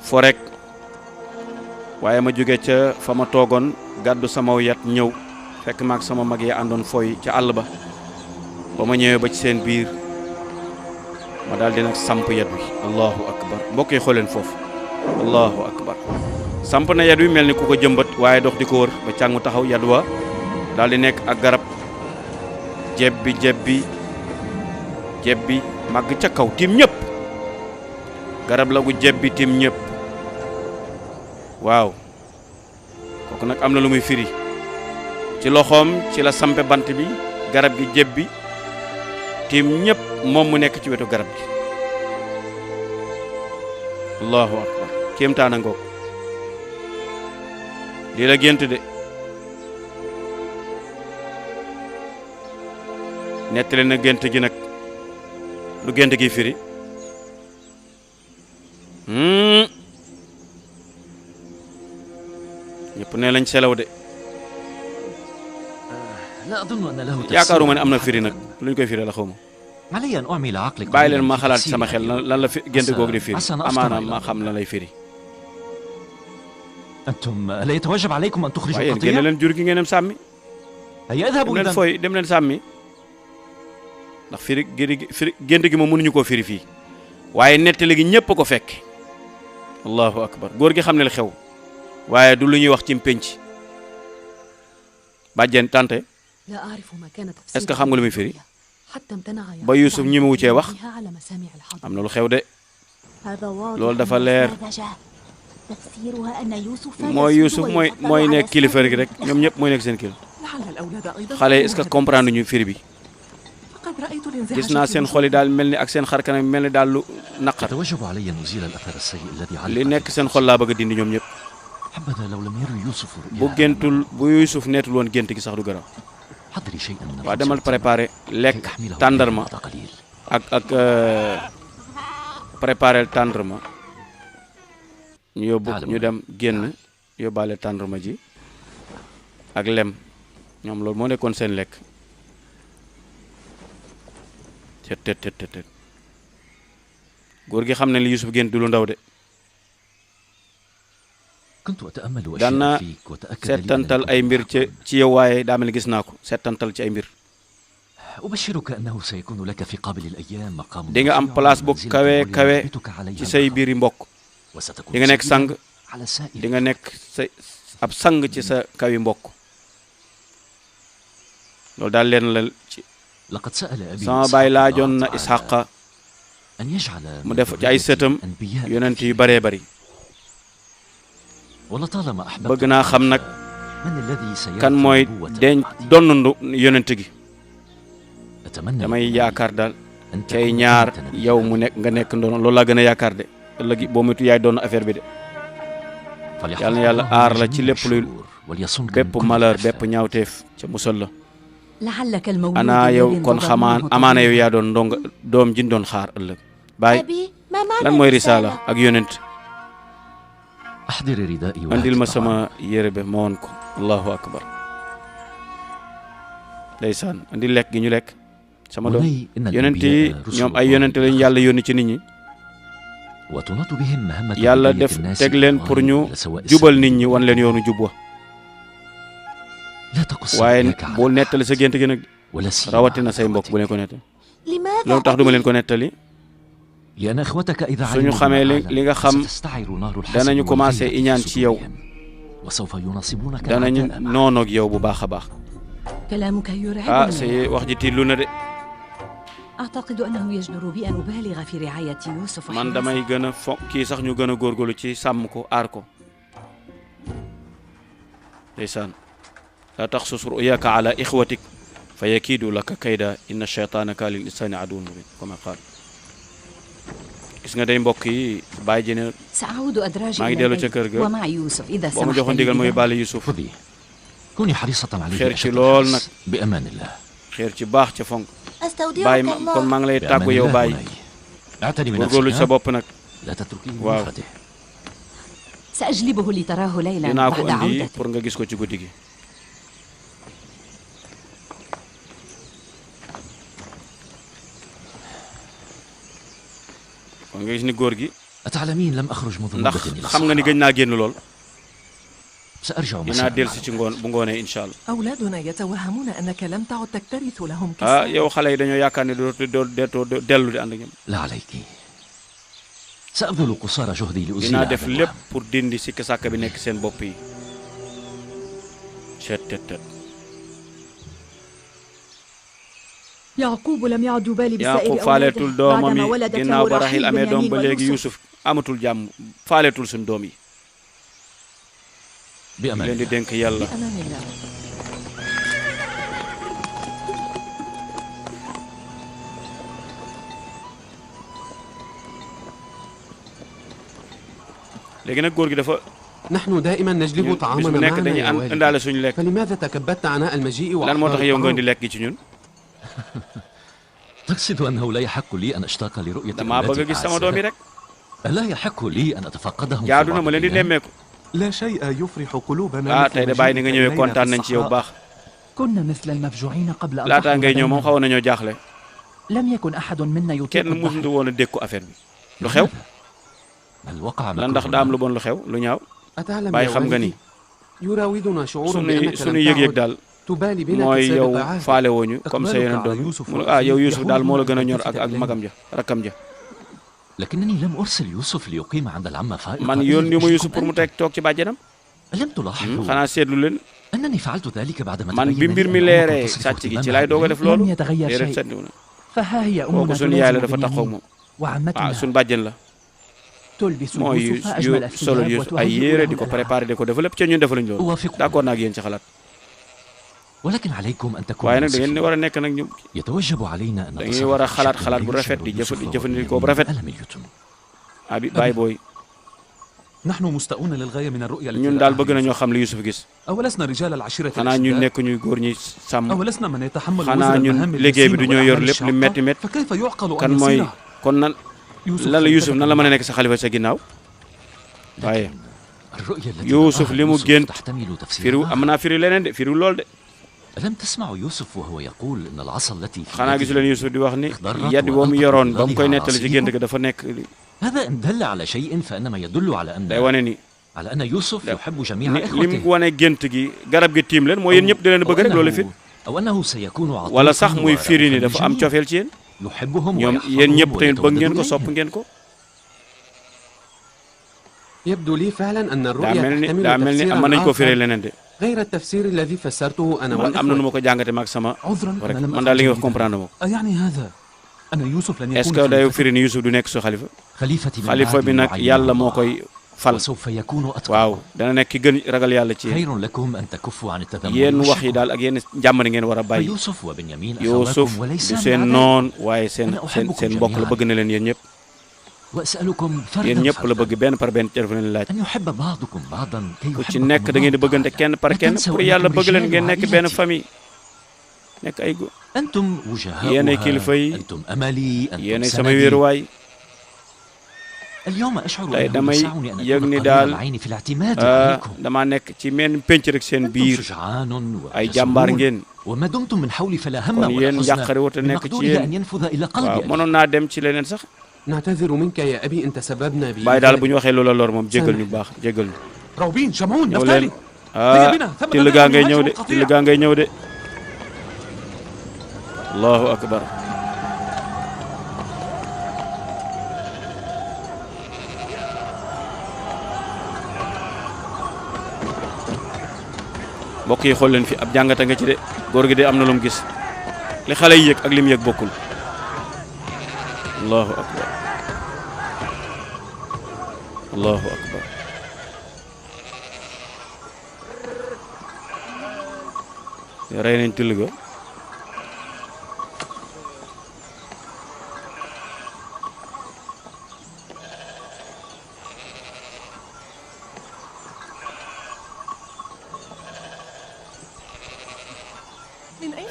fo rek waaye ma jóge ca fa ma toogoon gàddu sama yat ñëw fekk maag sama mag yi àndoon foy ca àll ba ba ma ñëwee ba ci seen biir ma daal di nag samp yat wi allahu akbar mbokk yi xooleen foofu allahu akbar samp na yat wi mel ni ku ko jëmbat waaye dox di ko wër ba càng mu taxaw yat wa daal di nekk ak garab jebbi màgg ca kaw tim ñëpp garab la gu jebbi tim ñëpp waaw kooku nag am na lu muy firi ci loxoom ci la sampe bant bi garab gi jebbi tim ñëpp moom mu nekk ci wetu garab gi allahu akbar kéemtaana ngoog lii la gént de nettali na gént gi nag lu gént gi firi ñëpp ne lañ selaw de لا أظن أن له yaakaaruma ne am na firi nag luñ koy firi la xaw ma علي أن أعمل عقلك bàyyi leen ma xalaat sama xel lan la gént googu di firi عسى أن أفطر amaana إلى ma xam lan lay firi أنتم لا يتوجب عليكم أن تخرجوا waaye yéen génne القطيع؟ leen jur gi ngeen dem sàmmi هيا اذهبوا dem leen إذا. fooy dem leen sàmmi ndax firi gént gi moom mënuñu koo firi fii waaye nettali gi ñëpp a ko fekk allahu akbar góor gi xam ne la xew waaye du lu ñuy wax ci pénc bàjjen tante لا أعرف ما كان est-ce que xam nga lu muy firi حتى امتنع ba Youssouf ñi mu cee wax على مسامع الحضر. am na lu xew de هذا واضح loolu dafa leer ساذجة. تفسيرها أن يوسف mooy Youssouf mooy nekk kilifa rek ñoom ñëpp mooy nekk seen kilifa لعل الأولاد أيضا xale yi est-ce que comprendre ñu firi bi فقد رأيت رأيت الانزعاج gis naa في seen وجوههم. xol yi daal mel ni ak seen xar kanam mel ni daal lu naqar يتوجب علي أن أزيل الأثر السيء الذي li علق nekk seen xol laa bëgg a dindi ñoom ñëpp حبذا لو لم يروا يوسف bu رؤيا géntul bu Yuusuf neetul woon gént gi sax du garaaw حضري شيئا من waa demal الخبز préparé lekk كي أحمله tàndarma بعد قليل. ak préparé tàndarma ñu yóbbu ñu dem génn yóbbaale tàndarma ji ak lem ñoom loolu moo nekkoon seen lekk tet góor gi xam ne li Yuusuf gént du lu ndaw de كنت أتأمل daan na أشياء فيك وتأكد لي settantal أنك ay mbir ci yow waaye daa mel ni gis naa ko settantal ci ay mbir أبشرك أنه سيكون لك في قابل الأيام مقام di nga am رفيع place bu ومنزلة kawe kawe يثبتك عليها ci say البقاء. biiri mbokk وستكون di nga nekk sang سيدا على سائر di nga nekk sa ab sang ci sa kawi mbokk loolu daal leen la ci لقد سأل أبي sama إسحاق baay الله laajoon na تعالى Isxaqa أن يجعل mu من def ci ay ذريتي sëtam أنبياء yonent yu كثيرين. baree bari ولطالما أحببت bëgg naa xam nag من الذي سيرث kan mooy النبوة denc بعدي. donnandu yonent gi أتمنى damay yaakaar daal أن cay تكون ñaar أنت نبيا. yow mu nekk nga nekk ndono loolu laa gën a yaakaar de ëllëg boo moytu yaay doon affaire bi de فليحفظك yàlla na yàlla الله aar من la ci جميع lépp luy الشرور وليصنك bépp من كل malheur الآفات. bépp ñaawteef ca musal la لعلك المولود ana yow الذي kon انتظرناه xamaan amaana yow طويلاً. yaa doon ndonga doom jin doon xaar ëllëg baay أبي ما معنى lan mooy الرسالة؟ risaala ak yonent أحضر ردائي andil ma وهات sama طعام. yére be ma woon ko allahu akbar ndeysaan andil lekk gi ñu lekk sama doom بني إن yonent yi الأنبياء رسل ñoom ay الله yonent lañu yàlla yónni ci nit ñi وتناط بهم مهمة yàlla هداية def الناس teg leen pour ñu إلى سواء jubal السبيل. nit ñi wan leen yoonu jub wa لا تقص waaye رؤياك على bul nettali sa أحد gént gi nag ولا سيما rawatina على say mbokk bu leen إخوتك. ko nettali لماذا loolu tax duma leen ko أبي؟ nettali لأن إخوتك إذا suñu علموا xamee بما li nga أعلم xam ستستعر نار الحسد danañu commencé والغيرة iñaan في ci yow صدورهم. وسوف يناصبونك danañu العداء معك. noonoog yow bu baax a baax كلامك يرعبني. say wax ji tiitlu na de أعتقد أنه يجدر بي أن أبالغ في رعاية يوسف man damay gën a fo kii sax ñu gën a góorgóorlu ci sàmm ko aar ko ndeysaan laa taxsus ruyaaka ala ixwatik fa yakiidu laka kayda inna cheytaana kaa lil insaani aduwwun mubin comme qaal gis nga day mbokk yi bàyyi ji ne سأعود أدراجي maa ngi إلى dellu ca البيت kër ga ومع يوسف إذا boo ma سمحت joxoon لي ndigal mooy بذلك. bàlle Yusuf خذي كوني حريصة عليه خير أشد شلول الحرص. بأمان الله xeer ci baax ca fonk أستودعك bàyyi ma kon الله. maa ngi lay بأمان tàggu yow الله bàyyi بني. اعتني góorgóorlu ci sa بنفسك bopp nag لا تتركيه واو. لنفرته. سأجلبه لتراه ليلا dinaa ko بعد indi عودته. pour nga gis ko ci guddi gi kon nga gis ni góor gi أتعلمين لم أخرج منذ ndax مدة إلى xam nga ni الصحراء. gëj naa génn lool سأرجع dinaa مساء dellusi ci ngoon bu ngoonee incha allah أولادنا يتوهمون أنك لم تعد تكترث لهم ah كسرا. yow xale yi dañoo yaakaar ne doo dellu di ànd ak ñoom لا عليك سأبذل قصارى جهدي لأزيل dinaa هذا def الوهم. lépp pour dindi sikk sàkk bi nekk seen bopp yi tet يعقوب لم يعد يبالي Yaaqub بسائر faaleetul أولاده doomam بعدما yi ولدت ginnaaw له ba Raxiil رحيل amee doom بنيامين ba léegi ويوسف. Yuusuf amatul jàmm faaleetul suñ doom yi بأمان leen di الله. dénk yàlla بأمان الله. léegi nag góor gi dafa نحن دائما نجلب bis bu طعامنا nekk معنا dañuy يا والدي. indaale suñu lekk فلماذا تكبدت عناء المجيء lan moo وأحضار tax yow nga indi الطعام؟ lekk gi ci ñun تقصد أنه لا يحق لي أن أشتاق لرؤية damaa bëgg a أولادي gis sama doom yi الأعزاء؟ rek ألا يحق لي أن أتفقدهم في jaadu na بعض ma leen di الأيام؟ nemmeeku لا شيء يفرح قلوبنا ah tey de bàyyi ni nga ñëwee kontaan nañ ci yow bu baax كنا مثل المفجوعين قبل أن laataa تحضر ngay ñëw moom بيننا. xawoon nañoo jaaxle لم يكن أحد منا يطيق kenn الضحك. mësuñu woon a dékku affaire bi lu xew هل وقع lan ndax daa am lu bon lu xew lu ñaaw أتعلم bàyyi يا xam nga ni والدي يراودنا شعور suñuy بأنك suñuy لم yëg-yëg تعد daal تبالي بنا mooy yow كسابق عهد. faale wooñu comme sa yeneen doom mu ne ah yow Yuusuf daal moo la gën a ñor ak magam ja rakkam ja لكنني لم أرسل يوسف ليقيم عند العمة فائقة. man yónni ma Yuusuf pour mu teg toog ci bàjjanam ألم تلاحظوا xanaa seetlu leen أنني فعلت ذلك بعدما man تبين bi mbir لي mi أن leeree أمك تصف sàcc gi ci اهتمامها laay doog a بي. def loolu لم يتغير déedéet شيء. seetlu na فها هي kooku أمنا suñu yaay la تلازم dafa taxaw بنيامين moom وعمتنا suñu bàjjan la تلبس mooy يوسف أجمل yu solo الثياب Yuusuf ay وتهيئ yére له di ko الألعاب. préparé di ko def lépp ca ñun defaluñ loolu أوافقك. d'accord naa ak yéen ci xalaat ولكن عليكم أن تكونوا waaye nag da ngeen ne war a nekk nag ñu يتوجب علينا أن da ngeen war a xalaat xalaat bu rafet di jëfandikoo bu rafet abi baay booy نحن مستاءون للغاية من الرؤية التي ñun daal bëgg nañoo xam li Yusuf gis أولسنا رجال العشيرة xanaa ñu nekk ñuy góor ñi sàmm أولسنا من يتحمل xanaa ñun liggéey bi du ñoo yor lépp lu metti métti فكيف يعقل kan أن mooy يصير kon nan lan la Yusuf nan la mën a nekk sa xalifa sa ginnaaw waaye Yusuf li mu gént firiw am naa firi leneen de firiw lool de ألم تسمعوا يوسف وهو يقول إن العصا التي في xanaa gisu leen Yusuf di wax ni yad boo mu yoroon ba mu koy nettali ci gént ga dafa nekk هذا إن دل على شيء فإنما يدل على أن day wane ni على أن يوسف يحب جميع lim إخوته wane gént gi garab gi tiim leen mooy yéen ñëpp di leen bëgg rek loolu firi أو أنه سيكون عطوفا wala sax muy firi ni dafa am cofeel ci yéen يحبهم ñoom yéen ñëpp tamit bëgg ngeen ko sopp ngeen ko يبدو لي فعلا أن daa الرؤيا mel ni تحتمل mën nañ ko firee تفسيرا leneen de غير التفسير الذي فسرته أنا man am na nu ma ko jàngate maag sama rek man daal li nga wax comprendre ma ko أيعني هذا أن يوسف لن est-ce يكون que day firi ni Yusuf du nekk sa xalifa xalifa bi nag yàlla moo koy fal وسوف يكون أتقى waaw dana nekk ki gën ragal yàlla ci خير لكم أن تكفوا عن التذمر yéen wax yi daal ak yéen njàmbari ngeen war a bàyyi فيوسف وبنيامين Yusuf أخواتكم وليس du seen noon waaye seen mbokk la bëgg na leen yéen ñëpp وأسألكم yéen فردا ñëpp la bëgg benn par benn def leen laaj أن يحب بعضكم بعضا كي ku ci يحبكم nekk da ngeen di bëggante kenn par kenn pour yàlla bëgg leen ngeen nekk benn famille nekk ay góor أنتم yéenay kilifa وجهاؤها yi أنتم أملي أنتم yéenay sama سندي wéeruwaay اليوم أشعر tey أنه damay يسعني أن yëg أكون ni قليل daal العين في الاعتماد عليكم damaa nekk ci menn penc rek seen أنتم biir شجعان ay jàmbaar ngeen وما دمتم من حولي فلا هم kon ولا yéen حزن njàqare wut a nekk ci بمقدوره yéen أن ينفذ إلى waaw قلبي mënoon naa dem ci leneen sax نعتذر منك يا أبي أنت سببنا bàyyi daal bu ñu waxee loola lor moom jéggal ñu baax jéggal ñu روبين شمعون ñëw leen نفتالي till gaa ngay ñëw de till gaa ngay ñëw de allahu akbar mbokk yi xool leen fi ab jàngata nga ci de góor gi de am na lu mu gis li xale yi yëg ak li mu yëg bokkul allahu akbar allahu akbar rey nañ till ga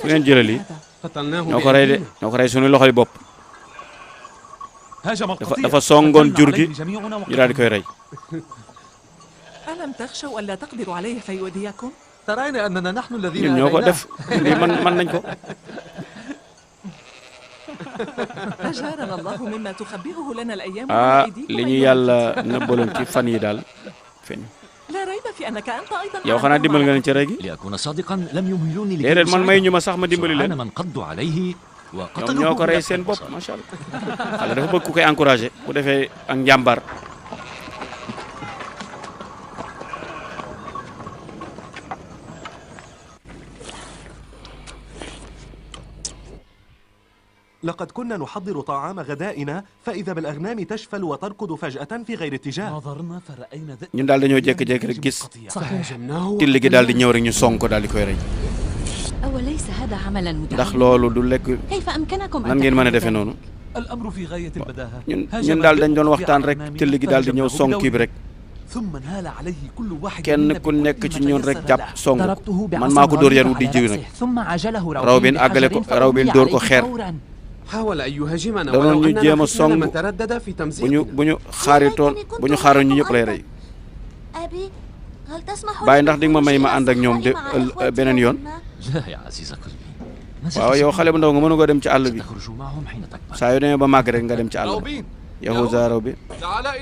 fu ngeen jëlee lii ñoo ko rey de ñoo ko rey suñu loxoy bopp dafa songoon jur gi ñu daal di koy rey ألم تخشوا ألا تقدروا عليه فيؤذيكم؟ ترين أننا نحن الذين ñun ñoo ko def lii man nañ ko أجارنا الله مما تخبئه لنا الأيام li ñu yàlla nëbbaloon ci fan yi daal feeñ لا ريب في أنك أنت أيضا yow xanaa dimbal nga leen ci rey gi لأكون صادقا لم يمهلوني déedéet man may ñu ma sax ma dimbali leen من قضوا عليه ñoom وقتلوه ñoo ko rey seen bopp macha allah xale dafa bëgg ku koy encouragé bu defee ak njàmbaar لقد كنا نحضر طعام غدائنا فإذا بالأغنام تشفل وتركض فجأة في غير اتجاه. نظرنا فرأينا ñun daal dañoo jékki-jékki rek gis till gi daal di ñëw rek ñu song ko daal di koy rey أوليس هذا عملا ndax متعب؟ loolu du lekk كيف أمكنكم nan أن ngeen mën a تفعلوا defee noonu الأمر في غاية البداهة. ñun daal dañ doon waxtaan rek till gi daal di ñëw song kii bi rek ثم نال عليه كل واحد kenn ku nekk ci ñun rek jàpp song ko man maa ko dóor yar wu di jiw nag ثم عجله Rawbin àggale ko Rawbin dóor ko xeer حاول أن يهاجمنا danoon ولو ñu jéem a أننا song حينما تردد في تمزيقه. bu ñu xaaritoon bu ñu xaaroon ñu ñëpp lay rey أبي هل تسمح bàyyi ndax di nga ma may ma ànd ak ñoom de beneen yoon لا يا عزيز قلبي waaw yow xale bu ndaw nga mënu ko dem ci àll bi تخرج معهم حين تكبر saa yu demee ba màgg rek nga dem ci àll bi Yahuza Rawbin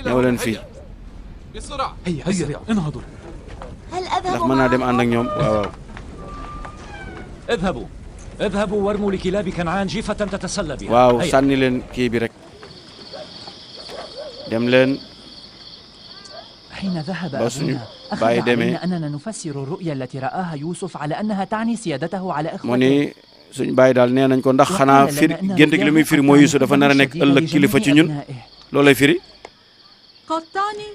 ñëw leen fii هيا هيا انهضوا. هل ndax أذهب mën naa dem ànd ak ñoom waaw waaw اذهبوا اذهبوا وارموا لكلاب كنعان جيفة تتسلى بها. waaw هيا. sànni leen kii bi rek dem leen حين ذهب ba suñu أبونا bàyyi أخذ demee علينا أننا نفسر الرؤيا التي رآها يوسف على أنها تعني سيادته على mu إخوته. ni suñu bàyyi daal nee nañ ko ndax xanaa firi gént gi li muy firi mooy Yuusuf dafa nar a nekk ëllëg kilifa ci ñun loolay firi قطعني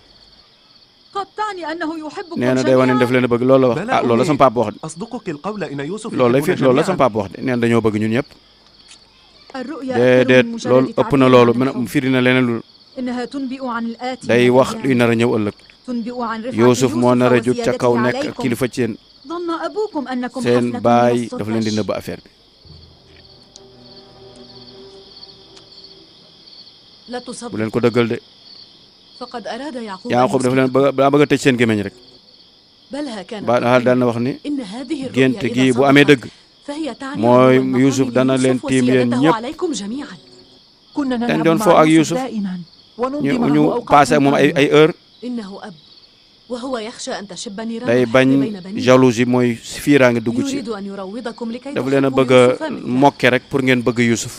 فقط تعني أنه يحبكم nee na day wane daf leen a bëgg loolu la wax ah loolu la sama papa wax de أصدقك القول إن يوسف loolu lay fi يحبنا loolu la جميعاً. sama papa wax de nee na dañoo bëgg ñun ñëpp الرؤيا déedéet أكثر من loolu مجرد ëpp na تعبير loolu عن الحب. firi na leneen lu إنها تنبئ عن الآتي day من wax الأيام. luy nar a ñëw ëllëg تنبئ عن رفعة Youssouf moo nar a jóg ca kaw وزيادته nekk ak عليكم. kilifa ci yéen ظن أبوكم أنكم seen حفلة baay من dafa leen di الصدفة. nëbb affaire bi لا bu تصدق leen ko dëggal de فقد أراد يعقوب Yaaqub dafa leen bëgg a tëj seen gémmiñ rek بلها كان ba daal daan na wax ni إن هذه الرؤيا gént إذا gi bu amee صدقت dëgg فهي تعني mooy عدو المقام Youssouf dana leen ليوسف tiim yéen وسيادته ñëpp عليكم جميعا كنا dañ نلعب doon مع foo ak يوسف Youssouf دائما ñu ونمضي ñu معه أوقات passé ak moom ay heure إنه أب وهو يخشى أن تشب نيران day الحب bañ بين بنيه jalousie mooy fiiraange dugg ci يريد أن يروضكم لكي dafa leen a تحبوا bëgg a يوسف مثله. mokke rek pour ngeen bëgg Youssouf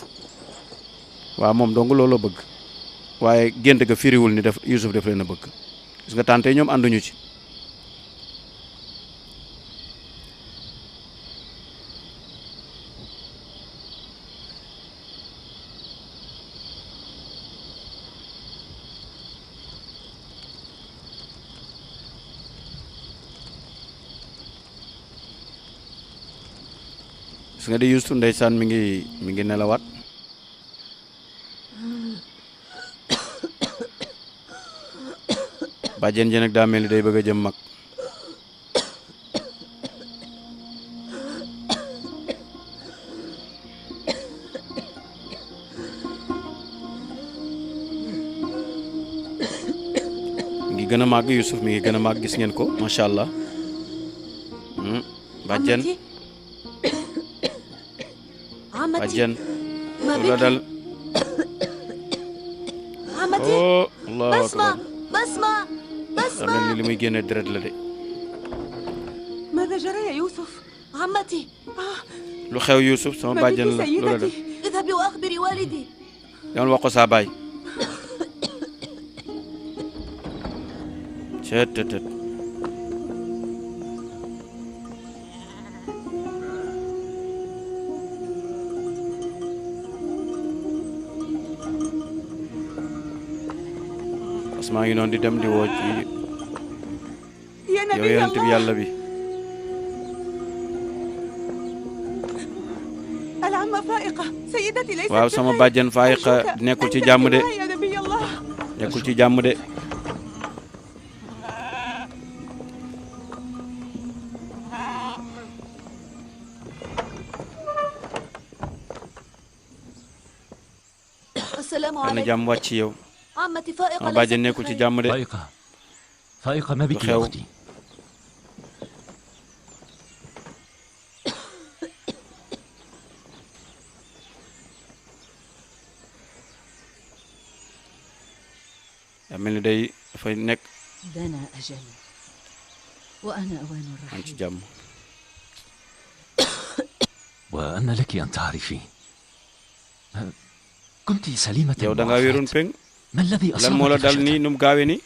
waaw moom dong loolu la bëgg waaye gént ga firiwul ni def Youssouf daf leen a bëgg gis nga tante ñoom ànduñu ci gis nga di Youssouf ndeysaan mi ngi nelawaat bàjjen ji nag daa mel ni day bëgg a jëm mag mi ngi gën a màgg Youssouf mi ngi gën a màgg gis ngeen ko macha allah bàjjen عمتي bàjjen ما lu la بك dal عمتي oh allahu بسمة akbar بسمة daa mel ni li muy génne deret la de ماذا جرى يا يوسف؟ عمتي lu xew Youssouf sama ما bàjjen بك la lu la dal سيدتي؟ اذهبي وأخبري والدي demal wax ko saa baay cët tët tët parce que maa ngi noonu di dem di woo ci يا yow نبي yonent bi الله yàlla bi العمة فائقة سيدتي ليست waaw sama بخير. bàjjen Faayiqa أرجوك nekkul أن ci jàmm de تأتي معي يا نبي الله nekkul ci jàmm de السلام dana عليكم jàmm wàcc ci yow عمتي فائقة sama ليست bàjjen nekkul ci بخير. jàmm de فائقة فائقة ما بك خيو. يا أختي؟ daa mel ni day dafay nekk دنا أجلي وأنا أوان am ci الرحيل jàmm وأن لك أن تعرفي كنت سليمة yow da ngaa wéeroon peng ما الذي lan moo la أصابك dal فجأة؟ nii nu mu gaawee nii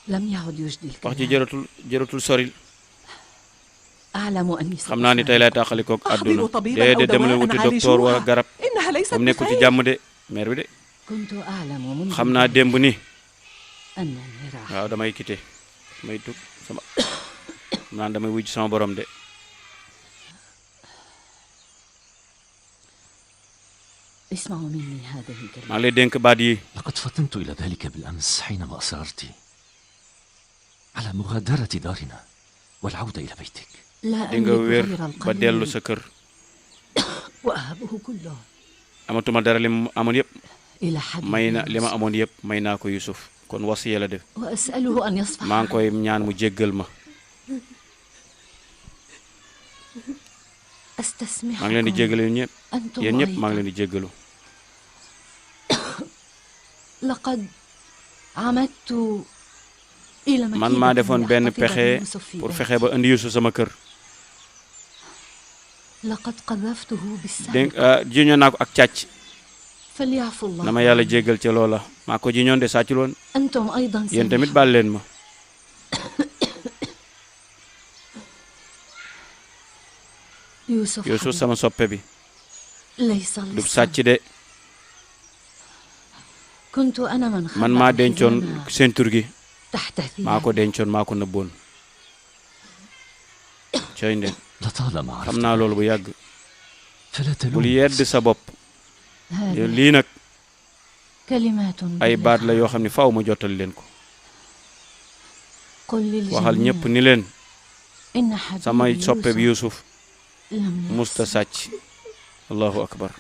لم يعد يجدي wax ji الكلام jëratul soril أعلم أني xam naa ni tey lay tàqalikoog àdduna أحضر طبيبا أو déedéet dama leen wuti دواء docteur wala عالجوها garab إنها ليست moom nekkul ci بخير jàmm de mère bi de كنت أعلم منذ xam naa démb ni أنني راح waaw damay quitté damay tug sama xam naa damay wujj sama borom de اسمعوا مني هذه maa الكلمة ngi lay dénk baat yi لقد فطنت إلى ذلك بالأمس حينما أصررت على مغادرة دارنا والعودة إلى بيتك. لا di nga أملك wér غير ba dellu القليل sa kër وأهبه كله amatuma dara li ma amoon yëpp إلى حد may na li ma يوسف. amoon yëpp may naa ko Youssouf kon wasiya la def وأسأله أن يصفح maa ngi koy ñaan mu jéggal ma أستسمحكم maa ngi leen di jéggalu yéen ñëpp أنتم yéen ñëpp maa ngi أيضا leen di jéggalu لقد عمدت إلى man maa مكيدة defoon benn لأحتفظ pexe بيوسف في pour بيتي. fexe ba indi Youssouf sama kër لقد قذفته بالسم dégg jiñoon naa ko ak càcc فليعفو الله na ma yàlla عني. jéggal ci loola maa ko jiñoon de sàccul woon أنتم أيضا yéen tamit سامحوا. baal leen ma يوسف Youssouf حبيبي. sama soppe bi ليس du لص sàcc de كنت أنا من man maa خبأ dencoon الحزام ceinture gi maa ko dencoon maa ko nëbboon cay ndeen xam naa loolu bu yàgg bul yedd sa bopp lii nag ay baat la yoo xam ne faaw ma jotal leen ko waxal ñëpp ni leen samay soppe bi Yuusuf musta sàcc allahu akbar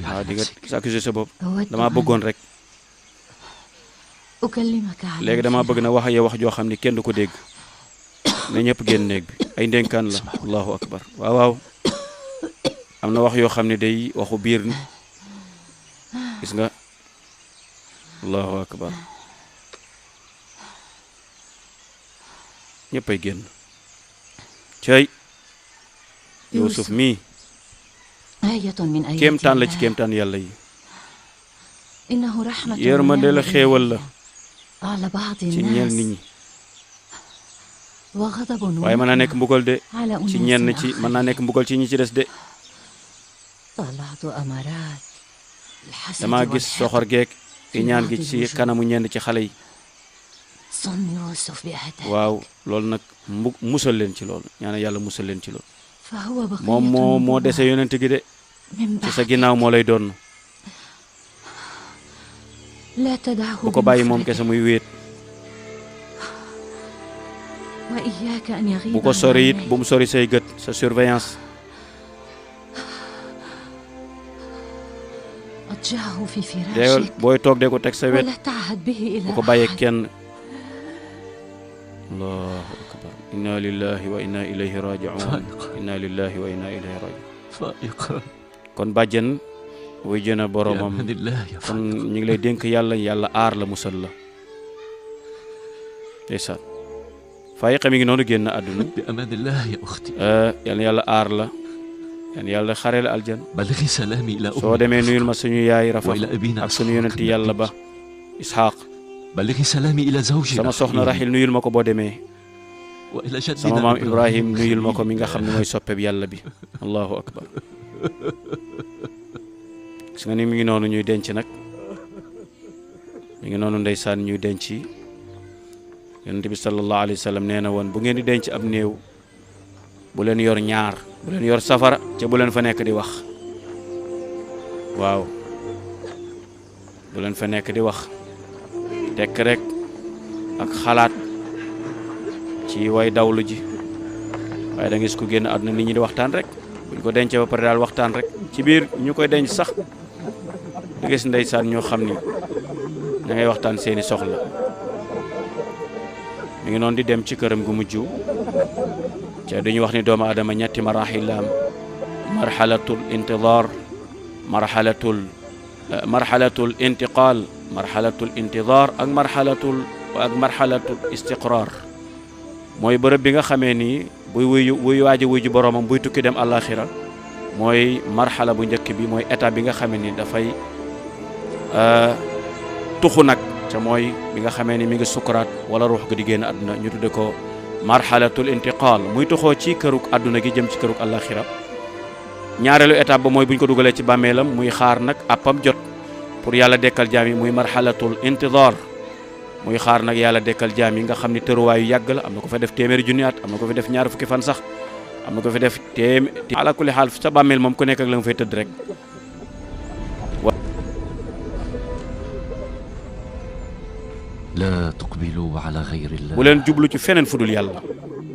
waaw di nga s'accuser sa bopp damaa bëggoon rek léegi damaa bëgg na wax yow wax joo xam ni kenn du ko dégg ne ñëpp génn néeg bi ay ndénkaan la allahu akbar waaw waaw am na wax yoo xam ne day waxu biir ni gis nga allahu akbar ñëpp ay génn cey Yuusuf mii kéemtaan la ci kéemtaan yàlla yi yërmande la xéewal la ci ñeel nit ñi waaye mën naa nekk mbugal de ci ñenn ci mën naa nekk mbugal ci ñi ci des de dama gis soxor geek iñaan gi ci kanamu ñenn ci xale yi waaw loolu nag musal leen ci loolu ñaana yàlla musal leen ci loolu moom moo dese yonent gi de ci sa ginnaaw moo lay doon bu ko bàyyi moom kese muy wéet bu ko sori it bu mu sori say gët sa surveillance deewal booy toog de ko teg sa wet bu ko bàyyee kenn allahu akbar inna lillahi wa inna ilayhi raji'un inna lillahi wa inna ilayhi raji'un kon bàjjen wuy jëna boromam kon ñu ngi lay dénk yàlla aar la musal la ndeysaan Faayiqa mi ngi noonu génn àdduna bi amanillah ya ukhti yàlla aar la yàlla xare la aljan ballighi salami ila ummi soo demee nuyul ma suñu yaay Rafa ak suñu yonenti yàlla ba Isxaaq ballighi salami ila zawji sama soxna Rahil nuyul ma ko boo demee sama maam Ibrahim nuyul ma ko mi nga xam ne mooy soppeeb yàlla bi allahu akbar gis nga ni mi ngi noonu ñuy denc nag mi ngi noonu ndeysaan ñuy denc yonent bi sallallahu alayhi wa sallam nee na woon bu ngeen di denc ab néew bu leen yor ñaar bu leen yor safara ca bu leen fa nekk di wax waaw bu leen fa nekk di wax tekk rek ak xalaat ci way dawlu ji waaye da nga gis ku génn àdduna nit ñi di waxtaan rek buñ ko dencee ba pare daal waxtaan rek ci biir ñu koy denc sax da gis ndeysaan ñoo xam ni da ngay waxtaan seeni soxla mi ngi noonu di dem ci këram gu mujj ca dañuy wax ni doomu aadama ñetti maraaxil la am marxalatul intidaar marxalatul intiqaal marxalatul intidaar ak marxalatul istiqraar mooy bërëb bi nga xamee ni buy waaji wuyu boromam buy tukki dem àllaaxira mooy marxala bu njëkk bi mooy état bi nga xamee ni dafay tuxu nag ca mooy bi nga xamee ni mi ngi sukuraat wala ruux ga di génn àdduna ñu tudde ko marxalatul intiqaal muy tuxoo ci këruk àdduna gi jëm ci këruk àllaaxira ñaareelu étape ba mooy bu ñu ko dugalee ci bàmmeelam muy xaar nag àppam jot pour yàlla dekkal jaam yi muy marxalatul intidaar muy xaar nag yàlla dekkal jaam yi nga xam ni tëruwaayu yàgg la am na ko fa def téeméeri junni at am na ko fi def ñaar fukki fan sax am na ko fi def ala kulli xaal sa bàmmeel moom ku nekk ak la nga fay tëdd rek لا تقبلوا على غير الله bu leen jublu ci feneen fu dul yàlla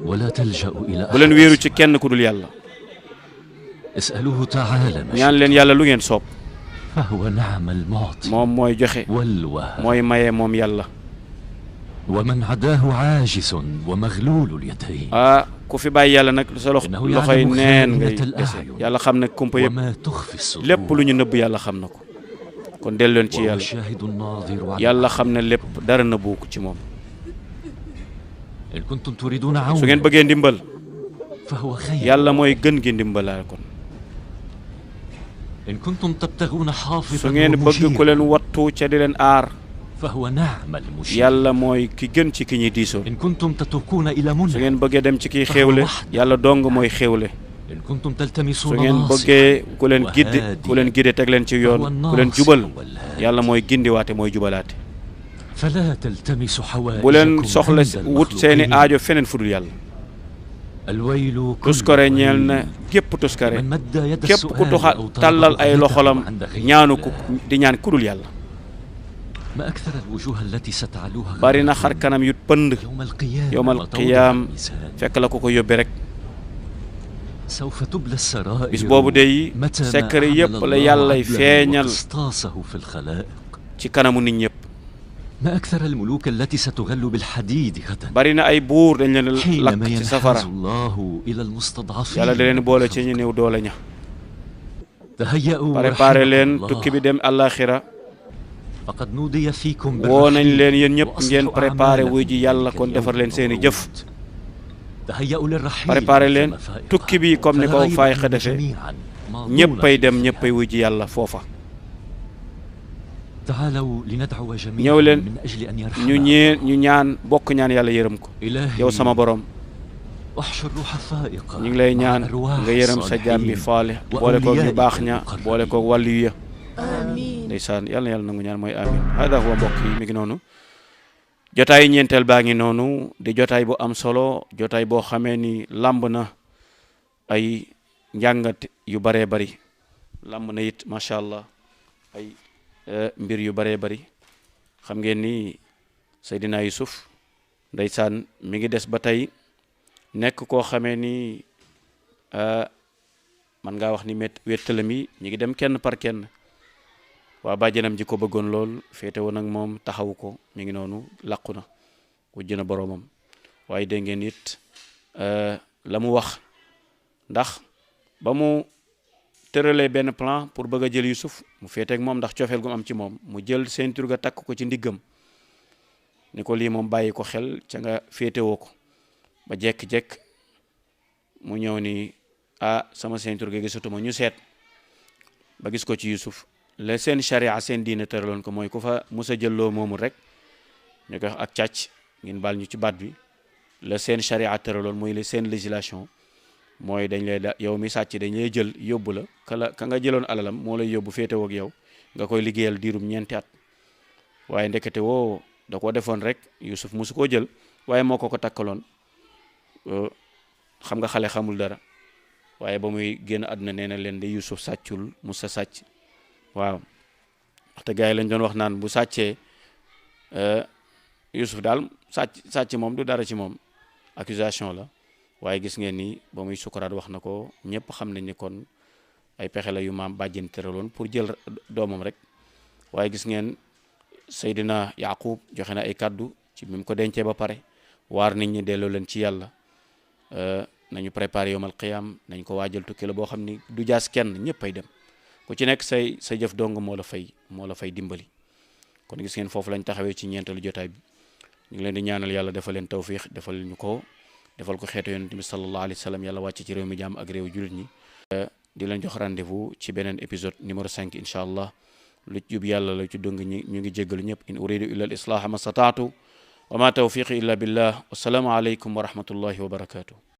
ولا تلجأوا إلى bu leen wéeru ci kenn ku dul yàlla اسألوه تعالى ñaan leen yàlla lu ngeen soob فهو نعم المعطي moom mooy joxe والوهاب mooy maye moom yàlla ومن عداه عاجز ومغلول اليدين ku fi bàyyi yàlla nag sa loxoy neen ngay dese yàlla xam ne kumpa yëpp وما تخفي الصدور lépp lu ñu nëbb yàlla xam na ko kon delloon ci yàlla والشاهد الناظر على yàlla xam ne lépp dara nëbbu ko ci moom إن كنتم تريدون su ngeen عون bëggee ndimbal فهو خير yàlla mooy gën gi ndimbalaal kon إن كنتم تبتغون su حافظا ngeen bëgg ku ومجيرا leen wattu ca di leen aar فهو نعم المجير yàlla mooy ki gën ci ki ñuy diisoo إن كنتم تتركون إلى su منى ngeen bëggee dem ci kiy xéewle yàlla dong mooy xéewle إن كنتم su تلتمسون ngeen ناصرا bëggee ku leen giddi ku leen gidde teg leen ci yoon ku leen jubal yàlla mooy gindiwaate mooy jubalaate فلا تلتمسوا حوائجكم bu leen soxla عند wut seeni المخلوقين. aajo feneen fudul yàlla الويل كل tuskare ñeel na ويل képp tuskare من مد يد képp ku السؤال أو طلب tàllal ay رؤيته loxolam عند غير ñaanu الله. ko di ñaan kudul yàlla ما أكثر الوجوه التي ستعلوها bari na xar kanam yu pënd يوم القيامة yowmal وتوضع qiyaam الميزان. fekk la ko ko yóbbe rek سوف تبلى السرائر bis boobu day متى ما secret حمل yépp la الله yàllay عدله feeñal وقسطاسه في الخلائق. ci kanamu nit ñëpp ما أكثر الملوك التي ستغل بالحديد غدا bari na ay buur dañ leen lakk حينما ci ينحاز safara الله إلى المستضعفين yàlla da leen boole ci ñu néew doole ña تهيأوا préparé رحمكم leen الله. tukki bi dem àllaaxira فقد نودي فيكم woo nañ بالرحيل leen yéen ñëpp ngeen وأصلحوا préparé أعمالكم wuy ji yàlla ذلك kon اليوم defar leen seeni jëf الموعود. تهيأوا للرحيل préparé leen مثل فائقة. tukki bi comme ni ko فلا ريب Faayiqa أننا defee جميعاً ماضون ñëppay في dem الفناء. ñëppay wuy ji yàlla foofa تعالوا لندعو ñëw جميعا leen من أجل أن ñu ñaan bokk ñaan yàlla yërëm ko إلهي yow sama borom احشر روح فائقة ñu ngi lay مع ñaan أرواح nga yërëm sa jaam bi الصالحين Faalih boole koog ñu baax ña وأوليائك boole koog wàllu ya آمين ndeysaan yàlla na yàlla nangu ñaan mooy amin hada huwa mbokk yi mi ngi noonu jotaay ñeenteel baa ngi noonu di jotaay bu am solo jotaay boo xamee ni làmb na ay njàngat yu baree bari làmb na it macha allah ay mbir yu baree bari xam ngeen ni Seydina Yusuf ndeysaan mi ngi des ba tey nekk koo xamee ni man ngaa wax ni wéttalam yi ñi ngi dem kenn par kenn waa bàjjanam ji ko bëggoon lool féete woon ak moom taxawu ko mi ngi noonu làqu na wujj na boroomam waaye dégg ngeen it la mu wax ndax ba mu tëralee benn plan pour bëgg a jël Yusuf mu féete ak moom ndax cofeel gu am ci moom mu jël ceinture ga takk ko ci ndiggam ni ko lii moom bàyyi ko xel ca nga féetewoo ko ba jekk-jekk mu ñëw ni sama ceinture ga gisatuma ñu seet ba gis ko ci Yusuf la seen charia seen diine tëraloon ko mooy ku fa musa jëlloo moomul rek ñu koy wax ak càcc ngeen baal ñu ci baat bi la seen charia tëraloon mooy la seen législation mooy dañ lay yow mi sàcc dañ lay jël yóbbu la ka nga jëloon alalam moo lay yóbbu féetewoo ak yow nga koy liggéeyal diirum 4 at waaye ndekete woo da ko defoon rek Yusuf musu koo jël waaye moo ko takkaloon xam nga xale xamul dara waaye ba muy génn àdduna nee na leen de Yusuf sàccul musa sàcc waaw waxte gars yi lañ doon wax naan bu sàccee Yusuf daal sàcc moom du dara ci moom accusation la waaye gis ngeen ni ba muy sukuraat wax na ko ñëpp xam nañ ni kon ay pexe la yu maam bàjjen tëraloon pour jël doomam rek waaye gis ngeen Seydina Yaqub joxe na ay kàddu ci bi mu ko dencee ba pare waar nit ñi delloo leen ci yàlla nañu préparé yowmal qiyam nañ ko waajal tukki la boo xam ni du jaas kenn ñëpp ay dem ku ci nekk sa jëf dong moo la fay dimbali kon gis ngeen foofu lañ taxawee ci ñeenteelu jotaay bi ñu ngi leen di ñaanal yàlla defal leen tawfiix defal ñu ko defal ko xeetu yonent bi sallallahu alayhi wa sallam yàlla wàcc ci réew mi jàmm ak réew jullit ñi di leen jox rendez-vous ci beneen épisode numéro 5 incha allah lu jub yàlla la ci dëng ñi ñu ngi jéggalu ñëpp in uridu illa al islaha ma stataatu wa ma tawfiqi illa billah wassalaamu aleykum wa rahmatullahi wa barakatuh